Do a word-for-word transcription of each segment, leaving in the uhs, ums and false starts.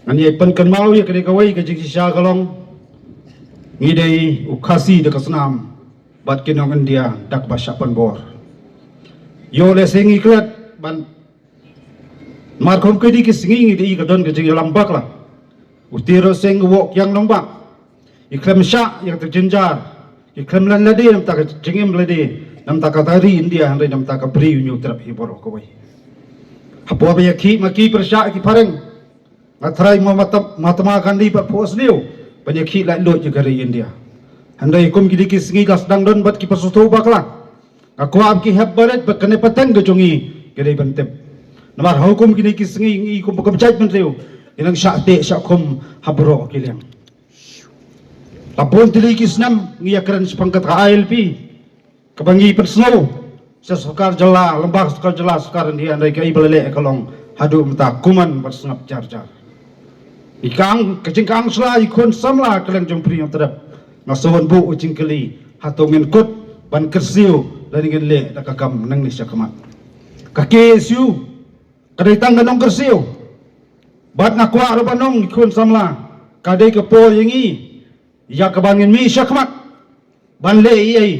Ngan ïai pynkynmaw ïa kane kawei ka jingshisha ka long, ngi dei u Khasi da ka snam bad ki nong India da kaba shah pynbor. Ïoh lehse ngi klet ban, namar kum kine ki sngi ngi dei ka don ka jingïalam bakla. U Tiro Seng u Woh Kiang Nongbah, i khlem shah ïa kata ka jynjar, i khlem len lade namta ka jingim lade, namta kata ka ri India, hynrei namta ka Bri u Hynñiewtrep hi baroh kawei. Hapoh ba ïa ki ma ki pyrshah ki phareng, nga trai ma Mahatma Gandhi bad phuh sniew ban ïa ki lait luid ïa ka ri India. Hynrei kum kine ki sngi la sdang don bad ki pyrsuh bakla. Nga kwah ba ki hep barit ba kane pateng ka jong ngi ki dei ban tip. Namar ha kum kine ki sngi ngi kum ba kum jaitbynriew ngi nang shah teh shah khum ha baroh ki liang. La bun tylli ki snem ngi ïakren shaphang kata ka I L P kaba ngi pynsngew sha sorkar jylla, lyngba sorkar jylla, sorkar India, hynrei kaei ba la leh ka long haduh mynta kumne bad sngap jar jar. Ïa ka ang, ka jingkang sla ïa ki khun samla kylleng jong Bri Hynñiewtrep, nga sngewbha ban buh u jingkylli, hato ngin kut ban kyrsiew lane ngin leh da ka kam nangne shakhmat? Ka K S U ka dei tang ka nongkyrsiew. Bad nga kwah ruh ban ong ïa ki khun samla, ka dei ka por ïa ngi ïa kaba ngin mih shakhmat ban leh ei ei.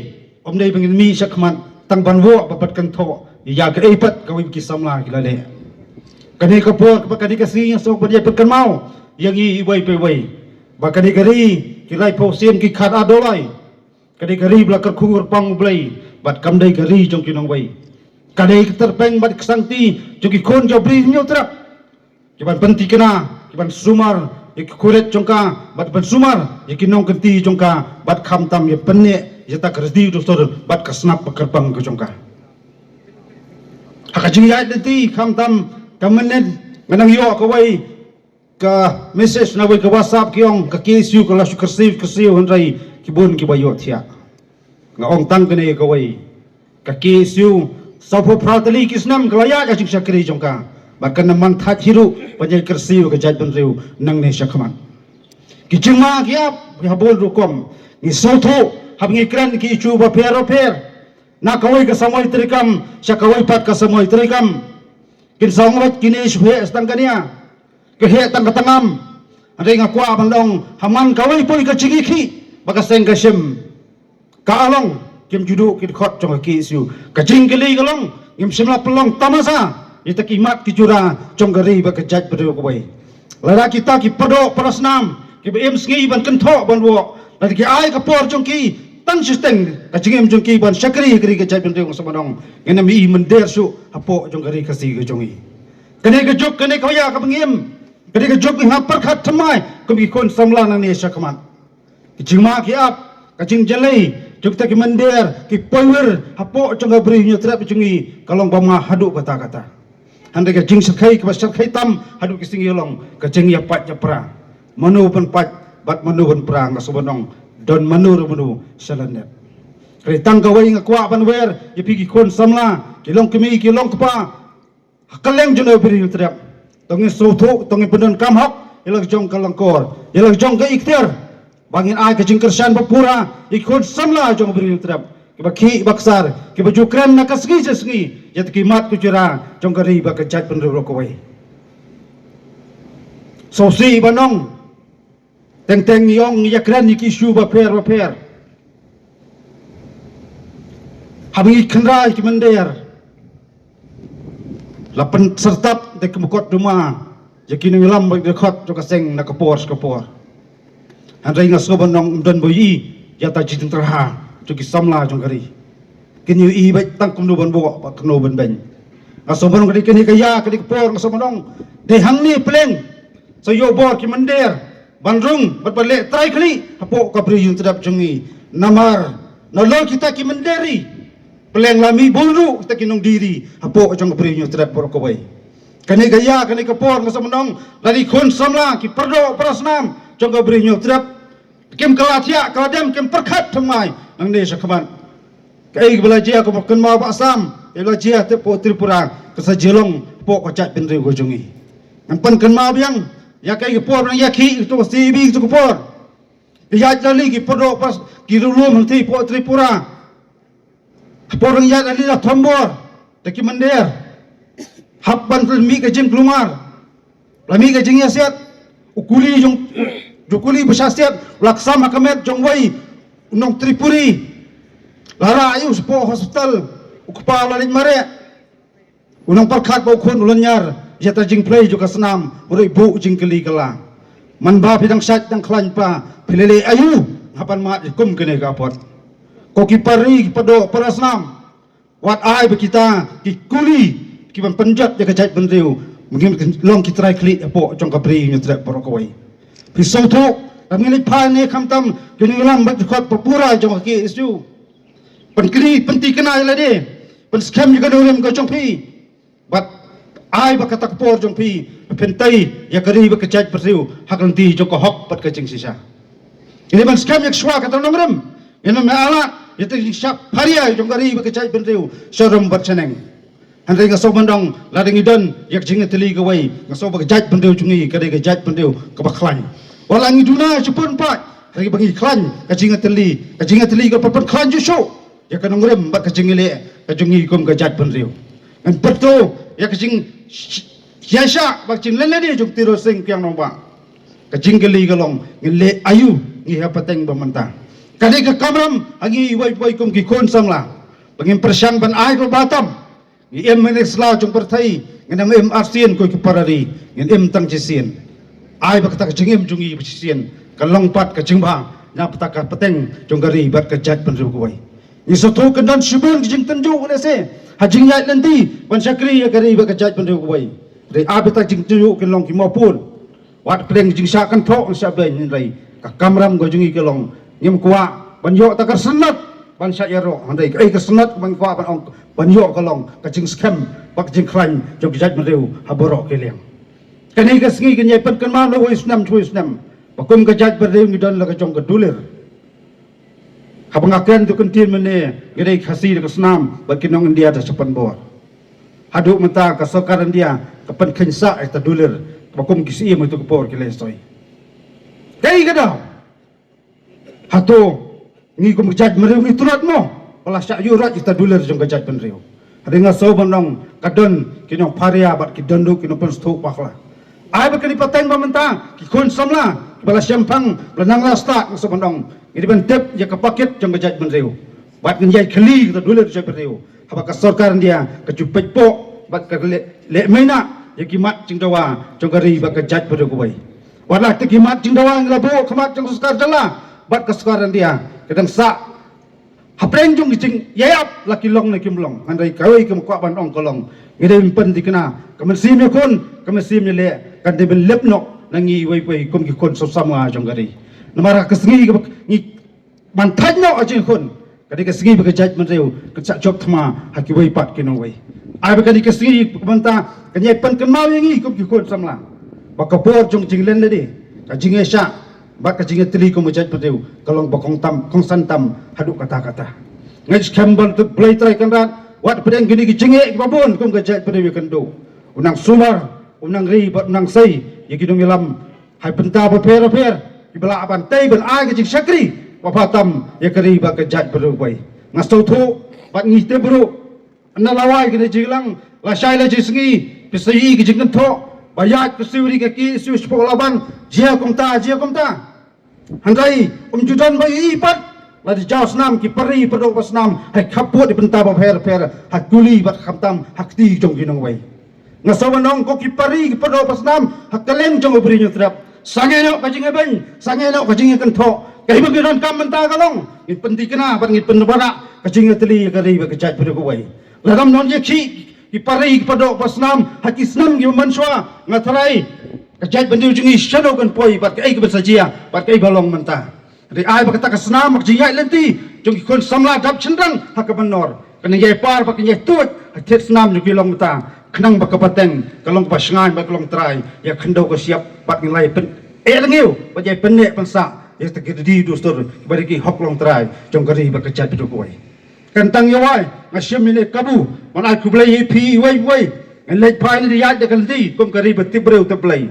Ym dei ba ngin mih shakhmat tang ban wad bad kynthoh ïa kaei pat kawei ba ki samla ki la leh. Kane ka por kaba kane ka sngi nga sngewbha ban ïa pynkynmaw ïa ngi iwei pa iwei ba kane ka ri, ki laiphew sien ki khatar dolai, ka dei ka ri ba la kyrkhu kyrpang U Blei bad kam dei ka ri jong ki nongwei. Ka dei ka tyrpeng bad ka sangti jong ki khun jong Bri Hynñiewtrep, ki ban pynthikna, ki ban sumar ïa ki khurit jong ka bad ban sumar ïa ki nongkynti jong ka, bad khamtam ïa pyneh ïa kata ka riti dustur bad ka snap ba kyrpang ka jong ka. Ha ka jingïaid lynti khamtam ka mynnin nga nang ïoh kawei ka message na wei ka WhatsApp, ki ong ka K S U ka la shu kyrsiew kyrsiew, hynrei ki bun kiba ïohthiah. Nga ong tang kane kawei, ka K S U sawphew phra tylli ki snem ka la ïaid ka jingshakri jong ka, bad kan ym man thait hi ruh ban ïai kyrsiew ka jaitbynriew nangne shakhmat. Ki jingma ki ap ki ha bun rukom. Ngi sngewthuh haba ngi kren ki issue bapher bapher, na kawei ka samoi treikam sha kawei pat ka samoi treikam. Kin sa ong bad kine shu heh tang ka nia, ki heh tang ka tangam. Hynrei nga kwah ban ong, ha man kawei poi ka jingïakhih ba ka seng ka shim, ka long kim ju duh ki dkhot jong ka K S U. Ka jingkylli ka long, ngim shym la pynlong tamasa ïa kita ki mat ki jura jong ka ri bad ka jaitbynriew kawei. Lada kita ki paradoh parasnam kiba im sngi ban kynthoh ban wad, lada ki ai ka por jong ki tang shiteng ka jingim jong ki ban shakri ïa ka ri ka jaitbynriew, nga sngewbha ban ong, ngin ym ïohi mynder shuh hapoh jong ka ri Khasi ka jong ngi. Kane ka juk, kane ka waya kaba ngi im, kane ka juk ngi hap pyrkhat thymmai kum ki khun samla nangne shakhmat. Ki jingma ki ap, ka jingjyllei jong kita ki mynder ki poiwir hapoh jong ka Bri Hynñiewtrep jong ngi ka long bamnga haduh katta katta. Hynrei ka jingshyrkhei kaba shyrkhei tam haduh ki sngi ka long ka jingïapait ïapra. Mano ban pait bad mano ban pra, nga sngewbha ban ong, don mano ruh mano sha lyndet. Hynrei tang kawei nga kwah ban wer ïa phi ki khun samla, ki long kmie ki long kpa ha kylleng jong ka Bri Hynñiewtrep. To ngin sngewthuh, to ngin pyndonkam hok ïa la ka jong ka lyngkor, ïa la ka jong ka ikhtiar, ba ngin ai ka jingkyrshan bapura ïa ki khun samla jong ka Bri Hynñiewtrep, kiba khih ba ksar, kiba ju kren na ka sngi sha sngi ïa kita ki mat ki jura jong ka ri bad ka jaitbynriew baroh kawei. Sngewsih ban ong, teng teng ngi ong ngi ïakren ïa ki issue bapher bapher. Haba ngi khynra ïa ki mynder, la pynsyrtap da ki mukotduma ïa ki nongïalam bad ki dkhot jong ka seng na ka por sha ka por. Hynrei nga sngewbha ban ong, ym don ba ïohi ïa kata ka jingtyrha jong ki samla jong ka ri. Kin ïohi beit tang kumno ban buh bad kumno ban beiñ. Nga sngewbha ban ong, ka dei kane ka ïa, ka dei ka por, nga sngewbha ban ong, dei hangne pleng sa ïoh bor ki mynder ban rung bad ban leh trai khlieh hapoh ka Bri Hynñiewtrep jong ngi. Namar nalor kita ki mynder ri, pleng la mih bun ruh kita ki nongdie ri hapoh jong ka Bri Hynñiewtrep baroh kawei. Kane ka ïa, kane ka por, nga sngewbha ban ong, lada ki khun samla, ki paradoh parasnam jong ka Bri Hynñiewtrep kim kylla thiah kylla dem, kim pyrkhat thymmai nangne shakhmat, kaei kaba la jia, kaba kynmaw ba Assam, kaei ba la jia te hapoh Tripura, ka sa jia long hapoh ka jaitbynriew ka jong ngi. Ngan pynkynmaw biang ïa kaei ka por ba nang ïakhih kato ka C A B kato ka por. Ki ïaid rally, ki paradoh pas, ki riewlum hangtei hapoh Tripura. Hapoh ba nang ïaid rally la thombor da ki mynder, hap ban mih ka jingkulmar, la mih ka jingïasiat. U kuli jong, u kuli ba shah siat, u la ksam ha ka met jong uwei u nong Tripuri. La rah ïa u shapoh hospital, u kpa u la leit mareh. U nongpyrkhat bad u khun u lynñiar ïa kata ka jingphlei jong ka snam, u la buh jingkylli kylla. Man ba phi dang shait dang khlaiñ pa, phi la leh aïu haba mad ïa kum kane ka apot? Ko ki para ri, ki para doh, para snam, wat ai ba kita ki kuli kiban pynjot ïa ka jaitbynriew, ngim long ki trai khlieh hapoh jong ka Bri Hynñiewtrep baroh kawei. Phi sngewthuh, lada ngi leit phai ne khamtam ki nongïalam bad ki khot ba pura jong ka K S U, pynkynmaw, pynthikna ïa lade, pynskhem ïa ka nongrim ka jong phi. Bad ai ba kata ka por jong phi, pynthei ïa ka ri bad ka jaitbynriew ha ka lynti jong ka hok bad ka jingshisha. Ngi dei ban skhem ïa ka shuwa kata ka nongrim. Ngin ym ailad ïa ka jingshah pharia jong ka ri bad ka jaitbynriew sharum bad shaneng. Hynrei nga sngew ban ong, lada ngi don ïa ka jingïatylli kawei, nga sngew ba ka jaitbynriew jong ngi ka dei ka jaitbynriew kaba khlaiñ. Wat la ngi duna shibun pat, hynrei ba ngi khlaiñ ka jingïatylli, ka jingïatylli kaba pynkhlaiñ shuh shuh ïa ka nongrim bad ka jingïaleh ka jong ngi kum ka jaitbynriew. Ngan pyrto ïa ka jingïaishah bad ka jingleh lade jong u Tirot Sing Kiang Nangbah. Ka jingkylli ka long, ngin leh aïu ngi ha pateng ba mynta? Ka dei ka kamram ha ngi iwei pa iwei kum ki khun samla ba ngin pyrshang ban ai kaba tam. Ngi im ha ine i sla jong ka pyrthei, ngin ym im arsien ko ki para ri, ngin im tang shisien. Ai ba kata ka jingim jong ngi ba shisien kan long pat ka jingbha na bynta ka pateng jong ka ri bad ka jaitbynriew kawei. Ngi sngewthuh kan don shibun ki jingtynjuh lehse ha jingïaid lynti ban shakri ïa ka ri bad ka jaitbynriew kawei. Hynrei ai ba kata ka jingtynjuh kan long ki mawpud. Wat pdeng jingshah kynthoh, shah beiñ, hynrei ka kamram ka jong ngi ka long, ngim kwah ban ïoh kata ka rngot ban shah ïaroh, hynrei kaei ka rngot ba ngi kwah ban ong, ban ïoh ka long ka jingskhem bad ka jingkhlaiñ jong ka jaitbynriew ha baroh ki liang. Kane ka sngi kan ïai pynkynmaw na uwei u snem sha uwei u snem ba kum ka jaitbynriew ngi don la ka jong ka dulir. Haba nga kren to kyntien mynne, ngi dei Khasi da ka snam bad ki nong India da shaphang bor. Haduh mynta ka sorkar India ka pynkheiñ sah ïa kata ka dulir ba kum ki syiem ha kato ka por ki la soi. Kaei ka daw? Hato ngi kum ka jaitbynriew ngi tlot mo ba la shah ïuh rot ïa kata ka dulir jong ka jaitbynriew? Hynrei nga sngew ban ong, ka don ki nongpharia bad ki don ruh ki nongpynsngewthuh bakla. Ai ba kane ka pateng ba mynta ki khun samla ba la shemphang, ba la nang la stad, nga sngew ban ong, ngi dei ban tip ïa ka pakit jong ka jaitbynriew. Bad ngin ïai khylli ïa kata ka dulir jong ka jaitbynriew. Haba ka sorkar India ka ju peit poh bad ka leh, leh maïnah ïa ki mat jingdawa jong ka ri bad ka jaitbynriew kawei. Wat la kita ki mat jingdawa ngi la buh ha khmat jong ka sorkar jylla bad ka sorkar India, ka dang sah hapdeng jong ki jingïaid ap la ki long ne kim long. Hynrei kawei kaba nga kwah ban ong ka long, ngi dei ban pynthikna, ka mynsiem ïakhun, ka mynsiem ïaleh kan dei ban lip noh na ngi iwei pa iwei kum ki khun samla jong ka ri. Namar ha ka sngi kaba ngi ban thait noh ha ka jingkhun, ka dei ka sngi ba ka jaitbynriew kan sa jop thma ha kiwei pat ki nongwei. Ai ba kane ka sngi ba mynta kan ïai pynkynmaw ïa ngi kum ki khun samla ba ka por jong ka jingleh lade, ka jingïaishah bad ka jingïatylli kum ka jaitbynriew ka long ba kongtam, kongsan tam haduh katta katta. Nga skhem ba U Blei Trai Kynrad wat pdiang kine ki jingeh kiba bun kum ka jaitbynriew ïakynduh. Un nang sumar, un nang ri bad un nang sei ïa ki nongïalam ha ki bynta bapher bapher kiba lah ban tei ban ai ka jingshakri ba bha tam ïa ka ri bad ka jaitbynriew kawei. Nga sngewthuh bad ngi tip ruh, na lawei kine jingïalang, lashai lashisngi phi sa ïohi ka jingkynthoh ba ïaid ka siew ri ka ki siew shapoh Laban, jia kumta, jia kumta. Hynrei ym ju don ba ïohi pat, lada jaw snam ki para ri para doh para snam ha ki khappud ki bynta bapher bapher, ha kuli bad khamtam ha kti jong ki nongwei. Nga sngew ban ong ko ki para ri ki para doh para snam ha kylleng jong ka Bri Hynñiewtrep, sangeh noh ka jingïabeiñ, sangeh noh ka jingïakynthoh. Kaei ba ngi donkam mynta ka long, ngin pynthikna bad ngin pynbna ka jingïatylli ïa ka ri bad ka jaitbynriew kawei. Lada ym don ïa ki, ki para ri ki para doh para snam ha ki snem kiba mynshuwa, nga tharai ka jaitbynriew jong ngi shano kan poi bad kaei kaba sa jia bad kaei ba long mynta. Hynrei ai ba kata ka snam ka jingïaid lynti jong ki khun samla dap shynrang ha ka mynnor kan ïai par bad kan ïai tuid ha thied snam jong ki long mynta, khnang ba ka pateng ka long kaba shngaiñ bad ka long trai ïa ka khyndew ka shyiap bad ngin ïai pyn, eh, lyngngoh bad ïai pynneh pynsah ïa kita ki riti dustur kiba dei ki hok long trai jong ka ri bad ka jaitbynriew kawei. Kan tang ïa wei, nga shim ïa kane ka kabu ban ai khublei ïa phi iwei pa iwei. Ngin leit phai ne ïaid da ka lynti kum ka ri ba tip briew tip Blei.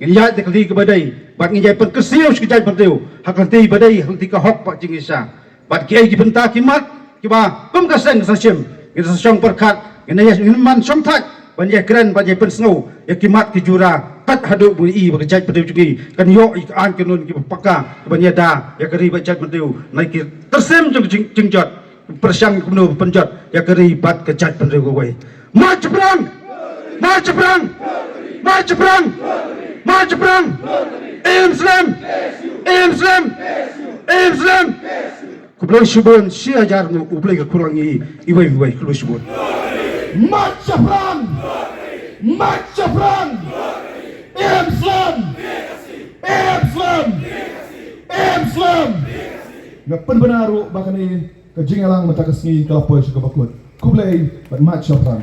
Ngin ïaid da ka lynti kaba dei bad ngin ïai pynkyrsiew sha ka jaitbynriew ha ka lynti ba dei, ha ka lynti ka hok bad jingshisha. Bad kiei ki bynta ki mat kiba kum ka seng ka sa shim, ngin sa shong pyrkhat, ngin ïa, ngin man shong thait ban ïai kren, ban ïai pynsngew ïa ki mat ki jura Kat haduh ba i ba ka jaitbynriew jong ngi kan ïoh ïa ka aiñ kanon kiba paka kiban ïada ïa ka ri bad jaitbynriew na ki tyrsim jong ka jing- jingjot. Pyrshang kumno ban pynjot ïa ka ri bad ka jaitbynriew kawei. March shaphrang! March shaphrang! March shaphrang! March shaphrang! Im slem! Im slem! Im slem! Khublei shibun, shi hajar nguh, U Blei ka khullang ïa i iwei iwei, khublei shibun. March shaphrang! March shaphrang! Im slem! Im slem! Im slem! Nga pynbna ruh ba kane ka jingïalang mynta ka sngi ka la poi sha kaba kut. Khublei bad march shaphrang.